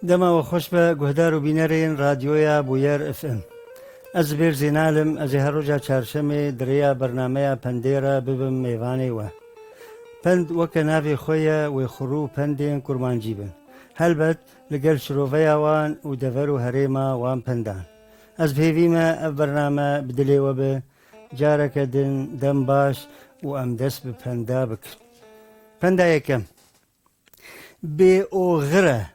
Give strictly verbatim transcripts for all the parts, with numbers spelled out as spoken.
Dema we xweş be, guhdar û bînerên Radyoya Bûyer F M. Ez Zibêr Zînal im, ez ê her roja çarşemê di rêya bernameya Pendê re bibim mêvanê we. Pend weke navê xwe ye, wê xurû û pendên kurmancî bin. Helbet li gel şiroveya wan û dever û herêma wan pendan. Ez bi hêvî me ev bername bi dilê we be, careke din dem baş û em dest bi penda bikin. Penda yekem. Bêoxir e.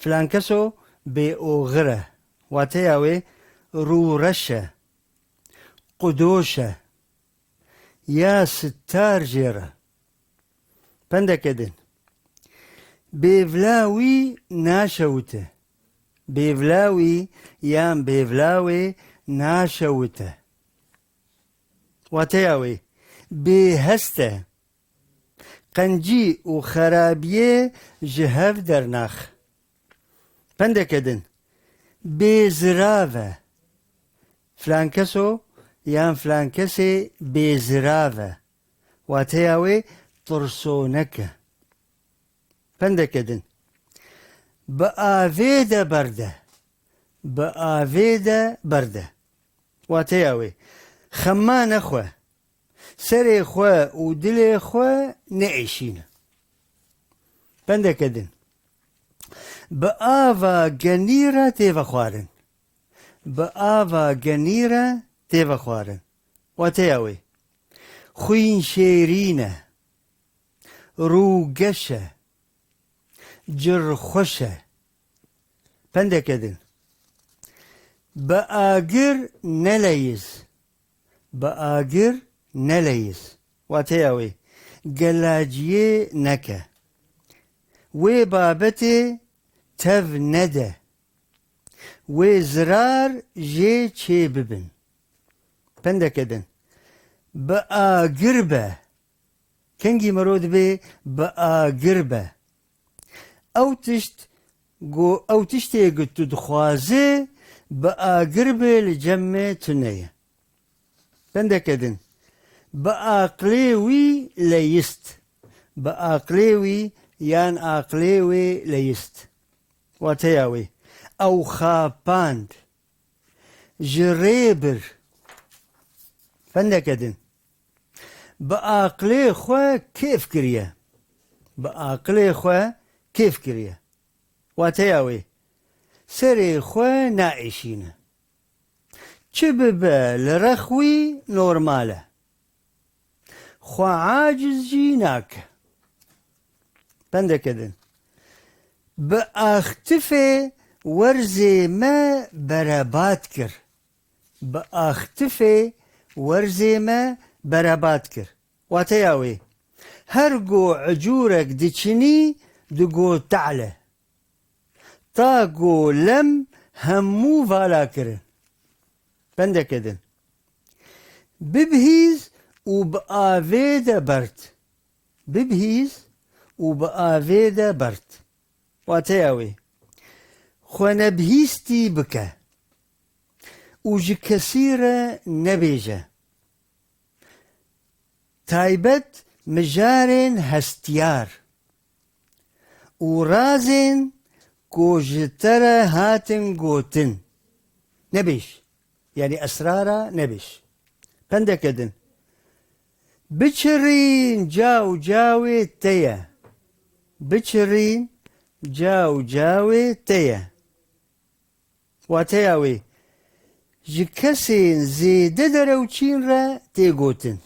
Filankeso bêoxir e. Wateya wê rûreş e, qudoş e, ya sittar jê re. Pendeke din. Bêvla wî naşewite. Bêvla wî yan bêvla wê naşewite. Wateya wê bêhest e. Qencî û xerabiyê ji hev dernax. Pendeke din. Bêzirav e. Filankeso yan filankesê bêzirav e. Wateya wê tirsonek e. Pendeke din. Bi avê de berde. Bi avê de berde. Wateya wê. Xema nexwe. Serê xwe û dilê xwe neêşîne. Pendeke din. Bi ava genî re tê vexwarin. Bi ava genî re tê vexwarin. Wateya wê. Xwînşêrîn e. Rûgeş e. Cirxweş e. Pendeke din. Bi agir neleyiz. Bi agir neleyiz. Wateya wê, gelaciyê neke. Wê babetê tev nede. Wê zirar jê çê bibin. Pendeke din. Bi agir be. Kengî miro dibê bi agir be. Ew tişt ku, ew tiştê ku tu dixwazî bi agir be li cem me tune ye. Pendeke din. Bi aqilê wî leyist. Bi aqilê wî yan aqilê wê leyist. Wateya wê. Ew xapand. Ji rê bir. Pendeke din. Bi aqilê xwe kêf kiriye. Bi aqilê xwe kêf kiriye. Wateya wê, serê xwe naêşîne. Çi bibe li rex wî normal e. Xwe aciz jî nake. Pendeke din. Bi axtifê werzê me berebat kir. Bi axtifê werzê me berebat kir. Wateya wê, her go ecûrek diçinî digo te'le. Ta go lem hemû vala kirin. Pendeke din. Bibihîz û bi avê de bert. Bibihîz û bi avê de bert. Wateya wê, xwenebihîstî bike û ji kesî re nebêje. Taybet mijarên hestiyar û razên ku ji te re hatin gotin. Nebêj, yanî esrara nebêj. Pendeke din. Biçirîn ca û cawê te ye. Biçirîn ca û cawê te ye. Wateya wê, ji kesên zêde derewçîn re tê gotin.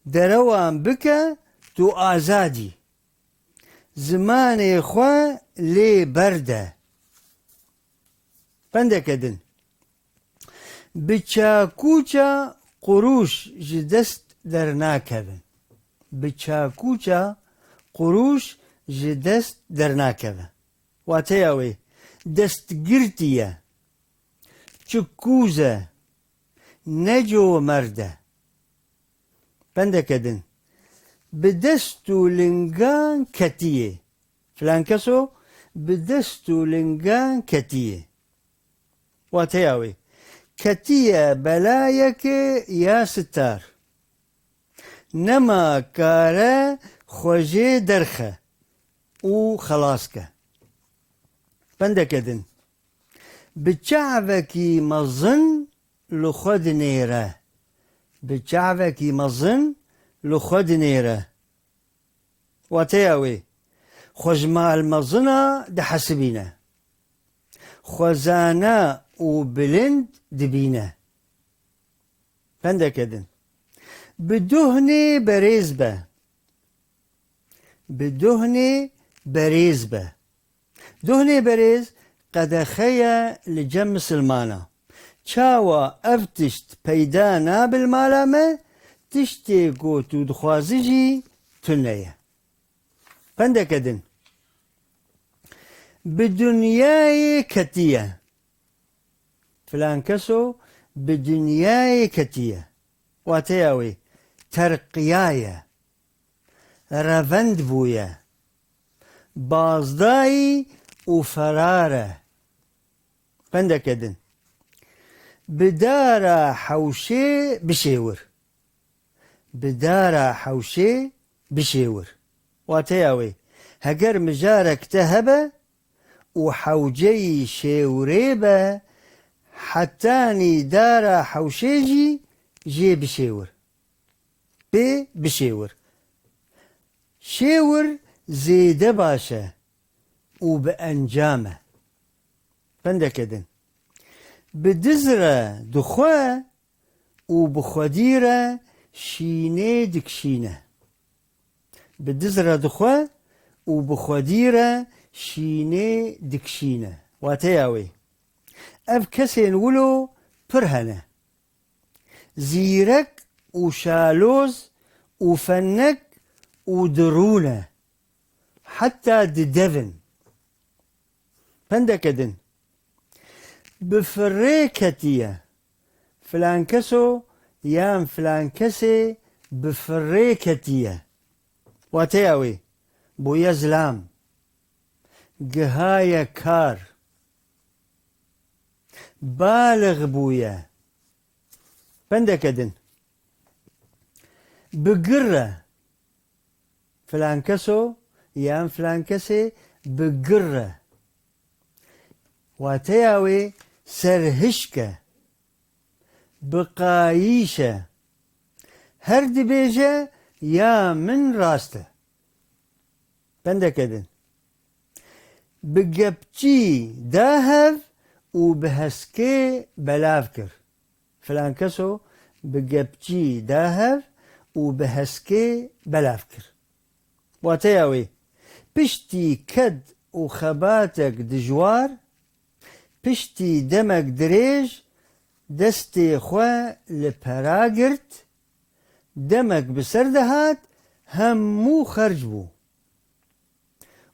Derewan bike, tu azad î. Zimanê xwe lê berde. Pendeke din. Bi çakûça qurûş ji dest dernakevin. Bi çakûça qurûş ji dest dernakeve. Wateya wê, destgirtî ye. Çikûz e. Ne comerd e. Pendeke din. Bi dest û lingan ketiyê. Filan keso bi dest û lingan ketiyê. Wateya wê, ketiye belayekê ya sitar. Nema kare xwe jê derxe û xelas ke. Pendeke din. Bi çavekî mezin li xwe dinêre. Bi çavekî mezin li xwe dinêre. Wateya wê, xwe ji mal mezina dihesibîne. Xwe zana û bilind dibîne. Pendeke din. Bi duhnê berêz be. Bi duhnê berêz be. Duhnê berêz qedexe ye li cem misilmana. Çawa ev tişt peyda nabe li mala me, tiştê ku tu dixwazî jî tune ye. Pendeke din. Bi dinyayê ketiye. Filan keso bi dinyayê ketiye. Wateya wê, terqiyaye. Revend bûye. Bazdayî û ferar e. Pendeke din. Bi dara hewşê bişêwir. Bi dara hewşê bişêwir. Wateya wê, heger mijarek te hebe û hewceyî şêwirê be, hetanî dara hewşê jî jê bişêwir. Pê bişêwir. Şêwir zêde baş e û bi encam e. Pendeke din. Bi diz re dixwe û bi xwedî re şînê dikişîne. Bi diz re dixwe û bi xwedî re şînê dikişîne. Wateya wê. Ev kesên wilo pir hene. Zîrek û şaloz û fenek û dirû ne. Heta didevin. Pendeke din. Bi firê ketiye. Filan keso yan filan kesê bi firê ketiye. Wateya wê, bûye zilam. Gihaye kar. Balix bûye. Pendeke din. Bi gir re. Filan keso yan filan kesê bi gir re. Wateya wê serhişk e. Bi qayîş e. Her dibêje ya min rast e. Pendeke din. Bi gepçî da hev û bi heskê belav kir. Filan keso bi gepçî da hev û bi heskê belav kir. Wateya wê, piştî ked û xebatek dijwar, piştî demek dirêj destê xwe li pera girt, demek bi ser dihat, hemû xerc bû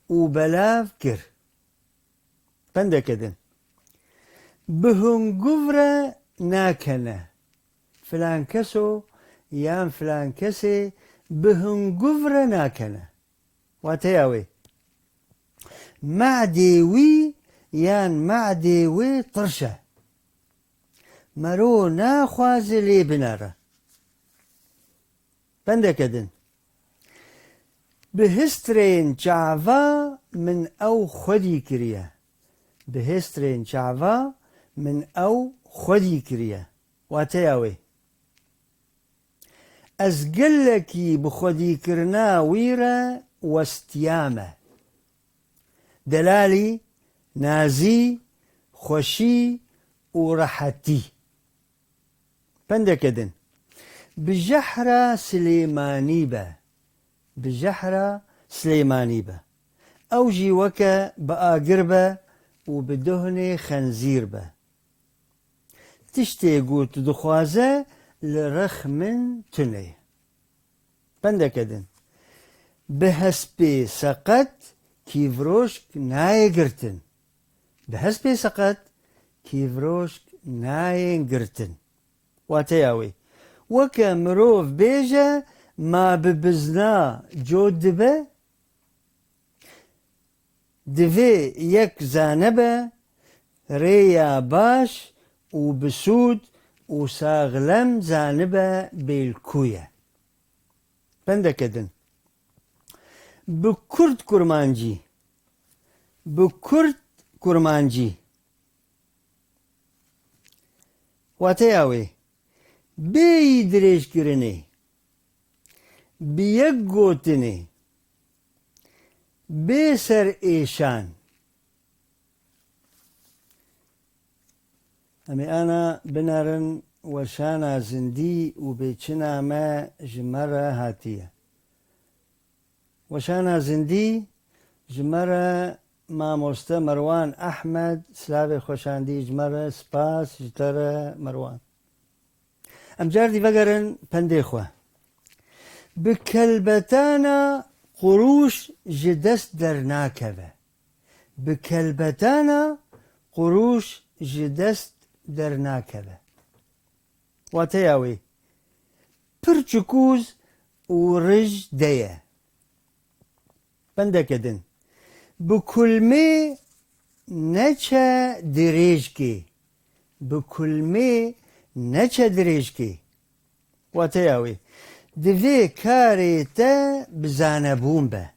û belav kir. Pendeke din. Bi hunguv re nakene. Filan keso yan filan kesê bi hunguv re nakene. Wateya wê. Me'dê wî yan me'dê wê tirş e. Mero naxwaze lê binere. Pendeke din. Bi histrên çava min ew xwedî kiriye. Bi histrên çava min ew xwedî kiriye. Wateya wê. Ez gelekî bi xwedîkirina wî re westiyame. Delalî, nazî, xweşî û rehetî. Pendeke din. Bi jehra Silêmanî be. Bi jehra Silêmanî be. Ew jî weke bi agir be û bi duhnê xenzîr be. Tiştê ku tu dixwaze li rex min tune ye. Pendeke din. Bi hespê seqet kîvroşk nayê girtin. Bi hespê seqet kîvroşk nayên girtin. Wateya wê. Weke mirov bêje, ma bi bizna cot dibe, divê yek zane be, rêya baş û bi sûd û saxlem zanibe bê li ku ye. Pendeke din. Bi kurd kurmancî, bi kurd Kurmancî. Wateya wê, bêyî dirêjkirinê, bi yek gotinê, bê ser êşan. Em ê ana binerin weşana zindî û bê çi name ji me re hatiye. Weşana zindî ji me re mamoste Merwan Ehmed, silavê xweşandî ji me re, spas ji te re Merwan. Em cardî vegerin pendê xwe. Bi kelbetana qurûş ji dest dernakeve. Bi kelbetana qurûş ji dest dernakeve. Wateya wê, pir çikûz û rij de ye. Pendeke din. Bi kulmê neçe dirêjkê. Bi kulmê neçe dirêjkê. Wateya wê, divê karê te bi zanebûn be.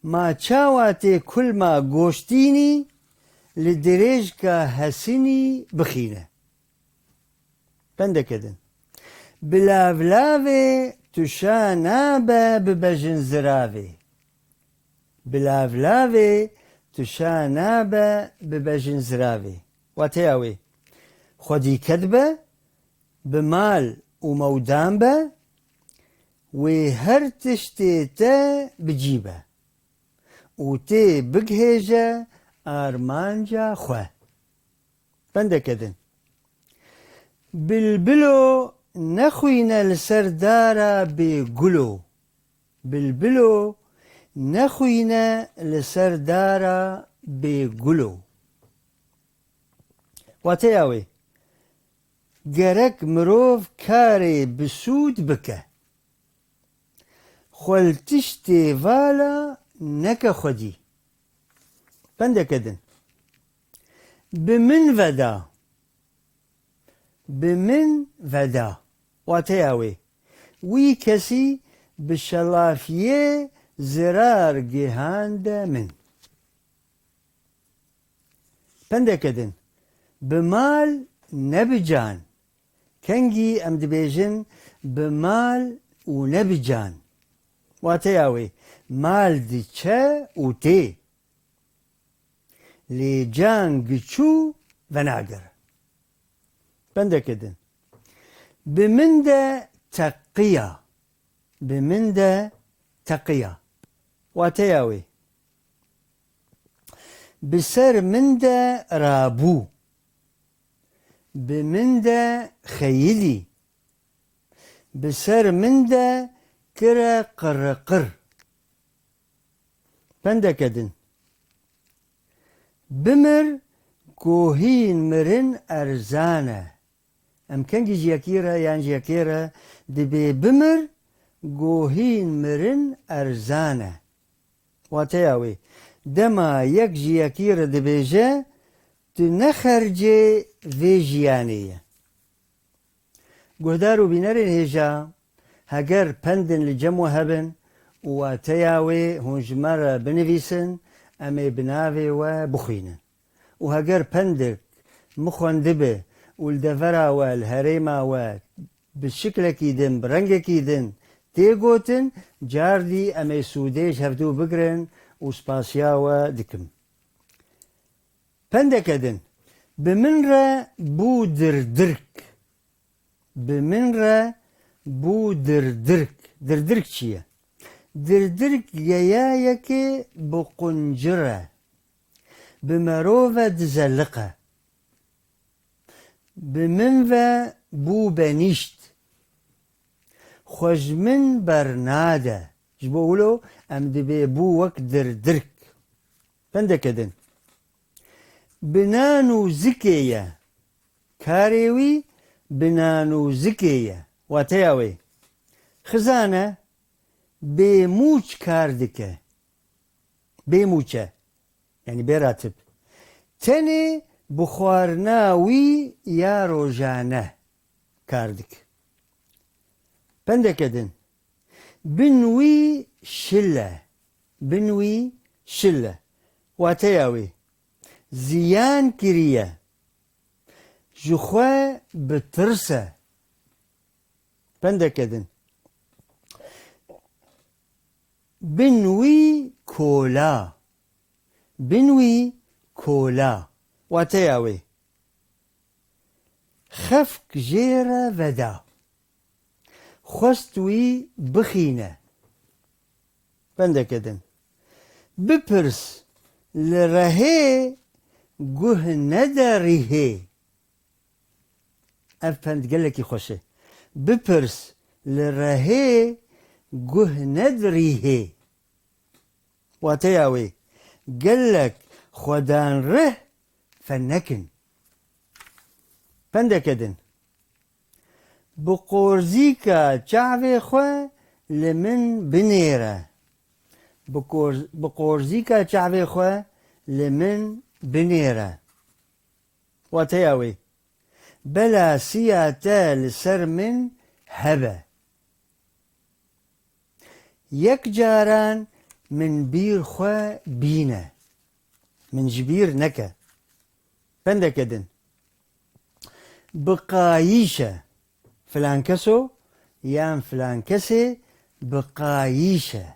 Ma çawa tê kulma goştînî li dirêjka hesinî bixîne? Pendeke din. Bi lavlavê tu şa nabe bi bejin ziravê. Bi lavlavê tu şa nabe bi bejin ziravê. Wateya wê, xwedîket be, bi mal û mewdan be, wê her tiştê te bi cî be û tê bigihêje armanca xwe. Pendeke din. Bilbilo nexwîne li ser dara bê gulo. Bilbilo nexwîne li ser dara bê gulo. Wateya wê, gerek mirov karê bi sûd bike. Xwe li tiştê vala neke xwedî. Pendeke din. Bi min veda. Bi min veda. Wateya wê, wî kesî bi şelafiyê zirar gihande min. Pendeke din. Bi mal ne bi can. Kengî em dibêjin bi mal û ne bi can. Wateya wê, mal diçe û tê. Lê can giçû venagere. Pendeke din. Bi min de teqiya. Bi min de teqiya. Wateya wê. Bi ser min de rabû. Bi min de xeyidî. Bi ser min de kire qirriqir. Pendeke din. Bimir, ku hîn mirin erzan e. Em kengî ji yekî re yan ji yekê re dibê bimir, ku hîn mirin erzan e. Wateya wê, dema yek ji yekî re dibêje, tu ne xercê vê jiyanê ye. Guhdar û bînerên hêja, heger pendin li cem we hebin û wateya wê hûn ji me re binivîsin, em ê bi navê we bixwînin. Û heger pendek min xwendibe û li devera we, li herêma we bi şiklekî din, bi rengekî din tê gotin, cardî em ê sûdê ji hevdû bigirin û spasiya we dikim. Pendeke din, bi min re bû dirdirk. Bi min re bû dirdirk. Dirdirk çi ye? Dirdirk geyayekê bi quncir e. Bi merov ve dizeliqe. Bi min ve bû benîşt. Xwe ji min bernade. Ji bo wilo em dibê bû wek dirdirk. Pendeke din. Bi nan û zikê ye. Karê wî bi nan û zikê ye. Wateya wê. Xizane bê mûç kar dike. Bê mûç e. Yanî bê ratib. Tenê bi xwarina wî ya rojane kar dike. Pendeke din. Bin wî şil e. Bin wî şil e. Wateya wê. ziyan kiriye. Ji xwe bitirse. Pendeke din. Bin wî kola. Bin wî kola. Wateya wê. Xefk jê re veda. Xwest wî bixîne. Pendeke din. Bipirs, li rehê guh nede rîhê. Ev pend gelekî xweş e. Bipirs, li rehê guh ned rîhê. Wateya wê, gelek xwedan rih fenekin. Pendeke din. Bi qorzîka çavê xwe li min binêre. Bi qor-, bi qorzîka çavê xwe li min binêre. Wateya wê, bela siya te li ser min hebe. Yek caran min bîr xwe bîne. Min ji bîr neke. Pendeke din. Bi qayîş e. Filan keso yan filan kesê bi qayîş e.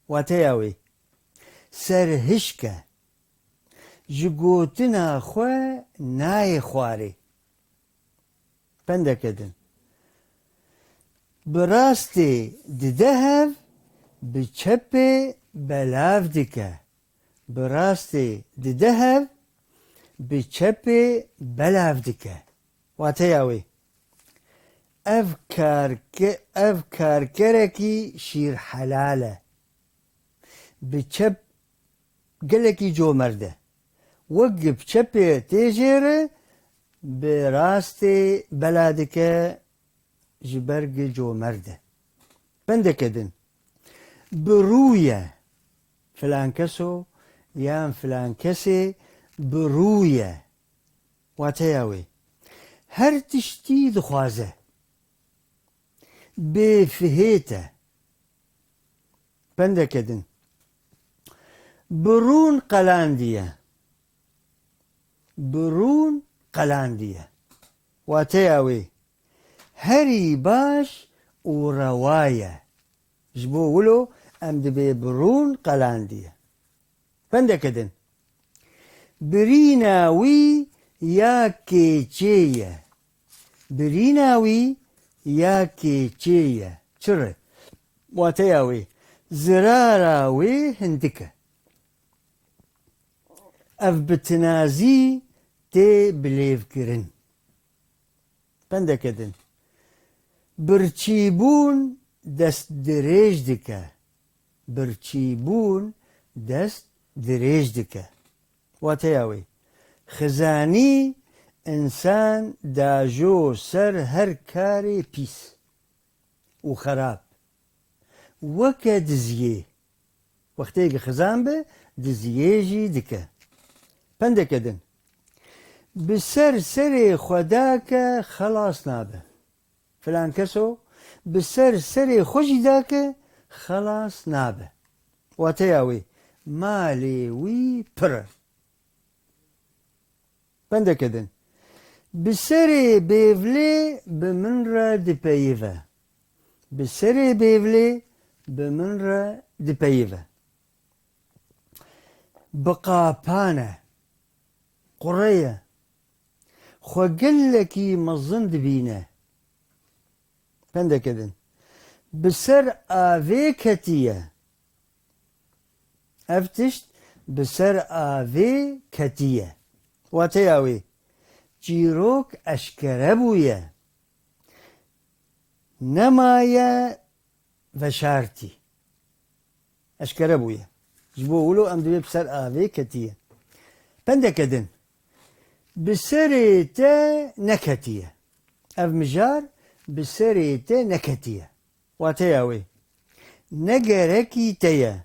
Wateya wê. Serhişk e. Ji gotina xwe nayê xwarê. Pendeke din. Bi rastê dide hev, bi çepê belav dike. Bi rastê dide hev, bi çepê belav dike. Wateya wê. Ev karke-, ev karkerekî şîrhelal e. Bi çep gelekî comerd e. Wek bi çepê tê jê re, bi rastê bela dike, ji ber gi comerd e. Pendeke din. Bi rû ye. Filan keso yan filan kesê bi rû ye. Wateya wê. Her tiştî dixwaze. Bêfihêt e. Pendeke din. Bi rûn qelandiye. Bi rûn qelandiye. Wateya wê, herî baş û rewa ye. Ji bo wilo em dibê bi rûn qelandiye. Pendeke din. Birîna wî ya kêçê ye. Birîna wî ya kêçê ye. Çi re? Wateya wê, zirara wê hindik e. Ev bi tinazî tê bilêvkirin. Pendeke din. Birçîbûn dest dirêj dike. Birçîbûn dest dirêj dike. Wateya wê. Xizanî însan dajo ser her karê pîs û xerab. Weke diziyê. Wextê ki xizan be, diziyê jî dike. Pendeke din. Bi ser serê xwe dake xelas nabe. Filan keso bi ser serê xwe jî dake xelas nabe. Wateya wê, malê wî pir e. Pendeke din. Bi serê bêvlê bi min re dipeyive. Bi serê bêvlê bi min re dipeyive. Bi qapan e. Qure ye. Xwe gelekî mezin dibîne. Pendeke din. Bi ser avê ketiye. Ev tişt bi ser avê ketiye. Wateya wê, çîrok eşkere bûye. Nemaye veşartî. Eşkere bûye. Ji bo wilo em dibê bi ser avê ketiye. Pendeke din. Bi serê te neketiye. Ev mijar bi serê te neketiye. Wateya wê, ne gerekî te ye,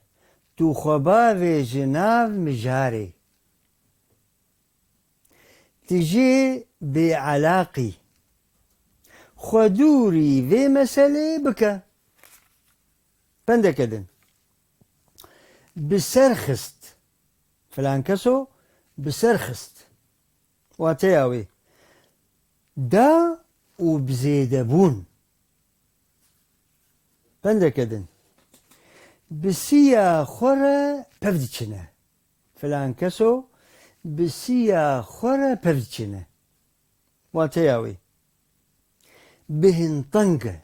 tu xwe bavêje nav mijarê. Tu jê bêelaq î. Xwe dûrî vê meselê bike. Pendeke din. Bi ser xist. Filan keso bi ser xist. Wateya wê, da û bi zêdebûn. Pendeke din. Bi siya xwe re pev diçine. Filan keso bi siya xwe re pev diçine. Wateya wê, bihinteng e,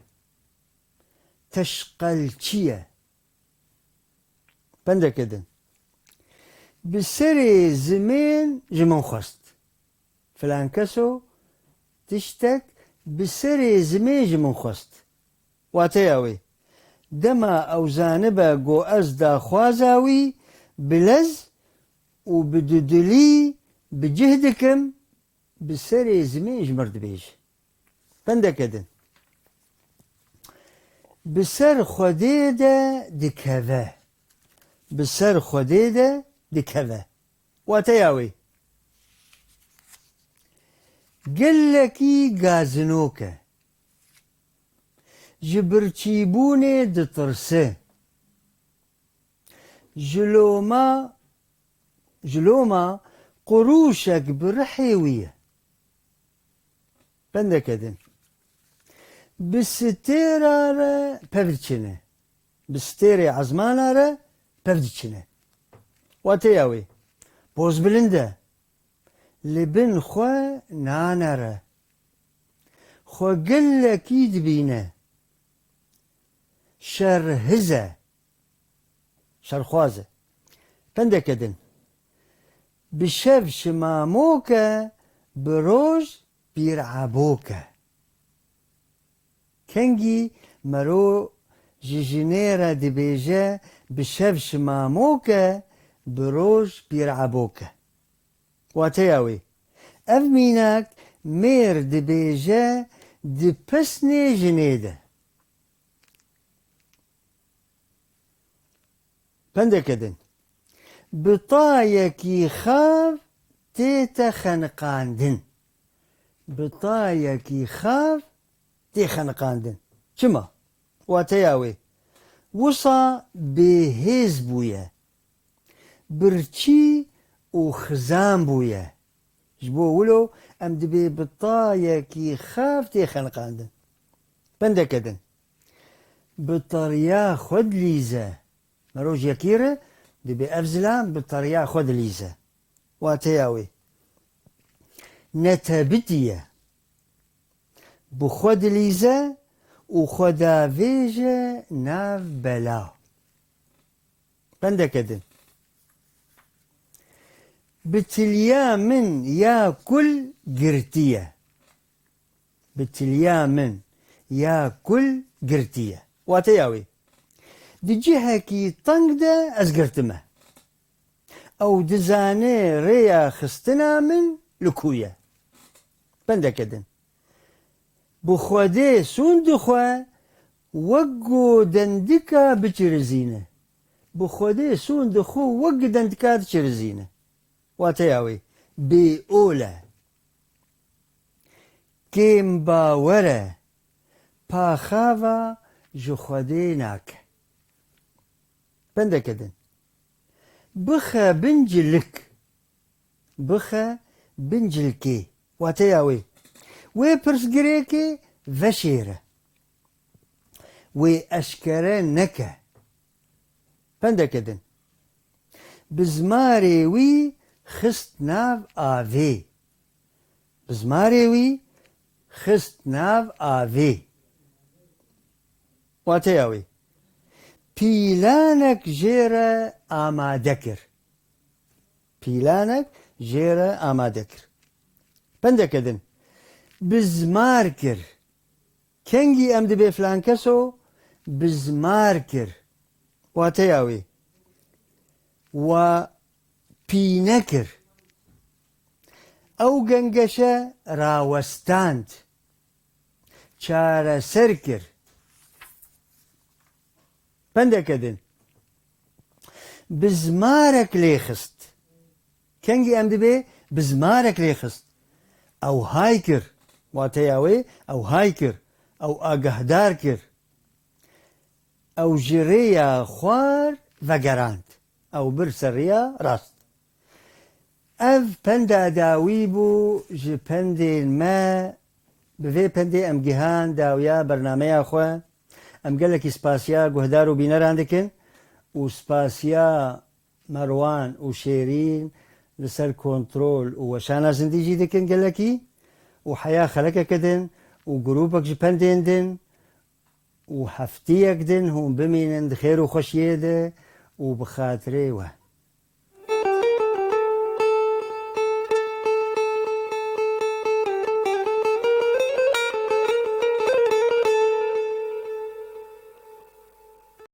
teşqelçî ye. Pendeke din. Bi serê zimên ji min xwest. Filan keso tiştek bi serê zimên ji min xwest. Wateya wê, dema ew zanibe ku ez daxwaza wî bi lez û bi dudilî bi cih dikim, bi serê zimên ji mir dibêje. Pendeke din. Bi ser Xwedê de dikeve. Bi ser Xwedê de dikeve. Wateya wê, gelekî gazinok e. Ji birçîbûnê ditirse. Ji loma, ji loma qurûşek bi rihê wî ye. Pendeke din. Bi stêra re pev diçine. Bi stêrê ezmana re pev diçine. Wateya wê, poz bilind e. Li bin xwe nanere. Xwe gelekî dibîne. Şerhiz e. Şerxwaz e. Pendeke din. Bi şev şimamok e, bi roj pîrebok e. Kengî mero ji jinê re dibêje, bi şev şimamok e, bi roj pîrebok e. Wateya wê, ev mînak mêr dibêje di pisnê jinê de. Pendeke din. Bi tayekî xav tête xeniqandin. Bi tayekî xav tê xeniqandin. Çima? Wateya wê, wisa bêhêz bûye. Birçî û xizan bûye. Ji bo wilo em dibê bi tayekî xav tê xeniqandin. Pendeke din. Bi tariya xwe dilîze. Mero ji yekî re dibê ev zilam bi tariya xwe dilîze. Wateya wê, netebitî ye. Bi xwe dilîze û xwe davêje nav bela. Pendeke din. Bi tiliya min ya kul girtiye. Bi tiliya min ya kul girtiye. Wateya wê, di cihekî teng de ez girtime. Ew dizane rêya xistina min li ku ye. Pendeke din. Bi Xwedê sûnd dixwe, wek ku dendika biçirizîne. Bi Xwedê sûnd dixwe, wek dendika diçirizîne. Wateya wê, bêol e. Kêm bawer e, paxava ji Xwedê nake. Pendeke din. Bixe bin cilik. Bixe bin cilkê. Wateya wê. Wê pirsgirêkê veşêre. Wê eşkere neke. Pendeke din. Bi zimarê wî xist nav avê. Bi zimarê wî xist nav avê. Wateya wê. Pîlanek jê re amade kir. Pîlanek jê re amade kir. Pendeke din. Bizmar kir. Kengî em dibê filan keso bizmar kir. Wateya wê. Wa pîne kir. Ew gengeşe rawestand. Çareser kir. Pendeke din. Bizmarek lê xist. Kengî em dibê bizmarek lê xist. Ew hay kir. Wateya wê ew hay kir. Ew agahdar kir. Ew ji rêya xwar vegerand. Ew bir ser rêya rast. Ev penda dawî bû ji pendên me. Bi vê pendê em gihan dawiya bernameya xwe. Em gelekî spasiya guhdar û bîneran dikin û spasiya Merwan û Şêrîn li ser kontrol û weşana zindî jî dikin gelekî û heya xelekeke din û grûpek ji pendên din û heftiyek din hûn bimînin di xêr û xweşiyê de û bi xatirê we.